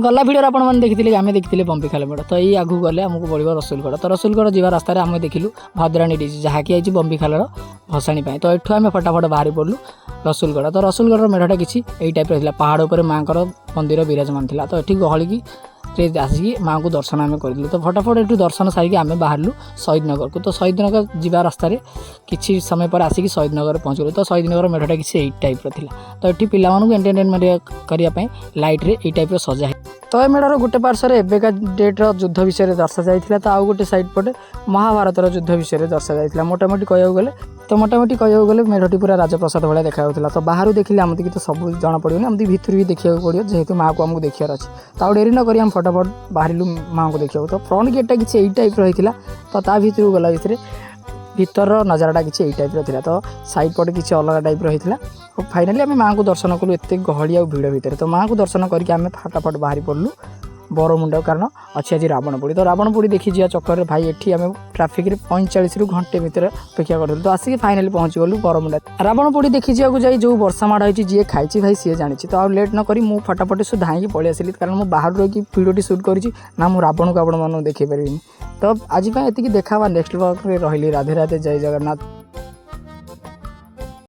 ଗଲା ଭିଡ଼ିଓରେ ଆପଣମାନେ ଦେଖିଥିଲେ କି ଆମେ ଦେଖିଥିଲେ ବମ୍ବିଖାଲ ମେଢ଼। ତ ଏଇ ଆଗକୁ ଗଲେ ଆମକୁ ପଡ଼ିବ ରସୁଲଗଡ଼। ତ ରସୁଲଗଡ଼ ଯିବା ରାସ୍ତାରେ ଆମେ ଦେଖିଲୁ ଭଦ୍ରାଣୀ ଡିଜେ, ଯାହାକି ହେଇଛି ବମ୍ବିଖାଲର ଭସାଣି ପାଇଁ। ତ ଏଠୁ ଆମେ ଫଟାଫଟ ବାହାରି ପଡ଼ିଲୁ ରସୁଲଗଡ଼। ତ ରସୁଲଗଡ଼ର ମେଢ଼ଟା କିଛି ଏଇ ଟାଇପ୍ର ଥିଲା। ପାହାଡ଼ ଉପରେ ମାଆଙ୍କର ମନ୍ଦିର ବିରାଜମାନ ଥିଲା। ତ ଏଠି ଗହଳିକି ରେ ଆସିକି ମାଆଙ୍କୁ ଦର୍ଶନ ଆମେ କରିଥିଲୁ। ତ ଫଟାଫଟ ଏଠୁ ଦର୍ଶନ ସାରିକି ଆମେ ବାହାରିଲୁ ଶହୀଦନଗରକୁ। ତ ଶହୀଦନଗର ଯିବା ରାସ୍ତାରେ କିଛି ସମୟ ପରେ ଆସିକି ଶହୀଦନଗରରେ ପହଞ୍ଚିଗଲୁ। ତ ଶହୀଦନଗର ମେଢ଼ଟା କିଛି ଏଇ ଟାଇପ୍ର ଥିଲା। ତ ଏଠି ପିଲାମାନଙ୍କୁ ଏଣ୍ଟରଟେନମେଣ୍ଟ କରିବା ପାଇଁ ଲାଇଟ୍ରେ ଏଇ ଟାଇପ୍ର ସଜା ହେଇ। ତ ଏ ମେଢ଼ର ଗୋଟେ ପାର୍ଶ୍ୱରେ ଏବେକା ଡେଟ୍ର ଯୁଦ୍ଧ ବିଷୟରେ ଦର୍ଶାଯାଇଥିଲା, ତ ଆଉ ଗୋଟେ ସାଇଡ଼୍ ପଟେ ମହାଭାରତର ଯୁଦ୍ଧ ବିଷୟରେ ଦର୍ଶାଯାଇଥିଲା। ମୋଟାମୋଟି କହିବାକୁ ଗଲେ ମେଢ଼ଟି ପୁରା ରାଜପ୍ରସାଦ ଭଳିଆ ଦେଖାଯାଉଥିଲା। ତ ବାହାରୁ ଦେଖିଲେ ଆମକୁ ତ ସବୁ ଜଣାପଡ଼ିବନି, ଏମିତି ଭିତରୁ ବି ଦେଖିବାକୁ ପଡ଼ିବ, ଯେହେତୁ ମାଆକୁ ଆମକୁ ଦେଖିବାର ଅଛି। ତ ଆଉ ଡେରି ନ କରି ଆମେ ଫଟାଫଟ ବାହାରିଲୁ ମାଆଙ୍କୁ ଦେଖିବାକୁ। ତ ଫ୍ରଣ୍ଟ ଗେଟ୍ଟା କିଛି ଏଇ ଟାଇପ୍ର ହେଇଥିଲା। ତ ତା ଭିତରକୁ ଗଲା ଭିତରେ ଭିତରର ନଜାରାଟା କିଛି ଏଇ ଟାଇପ୍ର ଥିଲା। ତ ସାଇଡ଼୍ ପଟେ କିଛି ଅଲଗା ଟାଇପ୍ର ହେଇଥିଲା। ଫାଇନାଲି ଆମେ ମାଆଙ୍କୁ ଦର୍ଶନ କଲୁ ଏତେ ଗହଳି ଆଉ ଭିଡ଼ ଭିତରେ। ତ ମାଆଙ୍କୁ ଦର୍ଶନ କରିକି ଆମେ ଫଟାଫଟ ବାହାରି ପଡ଼ିଲୁ ବରମୁଣ୍ଡା, କାରଣ ଅଛି ଆଜି ରାବଣ ପୋଡ଼ି। ତ ରାବଣ ପୋଡ଼ି ଦେଖି ଯିବା ଚକ୍କରରେ ଭାଇ, ଏଠି ଆମେ ଟ୍ରାଫିକ୍ରେ 45ରୁ ଘଣ୍ଟେ ଭିତରେ ଅପେକ୍ଷା କରିଥିଲୁ। ତ ଆସିକି ଫାଇନାଲି ପହଞ୍ଚିଗଲୁ ବରମୁଣ୍ଡା। ରାବଣ ପୋଡ଼ି ଦେଖି ଯିବାକୁ ଯାଇ ଯେଉଁ ବର୍ଷା ମାଡ଼ ହେଇଛି, ଯିଏ ଖାଇଛି ଭାଇ ସିଏ ଜାଣିଛି। ତ ଆଉ ଲେଟ୍ ନ କରି ମୁଁ ଫଟାଫଟ ସବୁ ଧାଇଁକି ପଳେଇ ଆସିଲି, କାରଣ ମୁଁ ବାହାରୁ ରହିକି ଭିଡ଼ିଓଟି ସୁଟ୍ କରିଛି ନା, ମୁଁ ରାବଣକୁ ଆପଣମାନଙ୍କୁ ଦେଖେଇ ପାରିବିନି। ତ ଆଜି ପାଇଁ ଏତିକି, ଦେଖା ହେବା ନେକ୍ସଟ ବ୍ଲଗ୍ରେ। ରହିଲି, ରାଧେ ରାଧେ, ଜୟ ଜଗନ୍ନାଥ।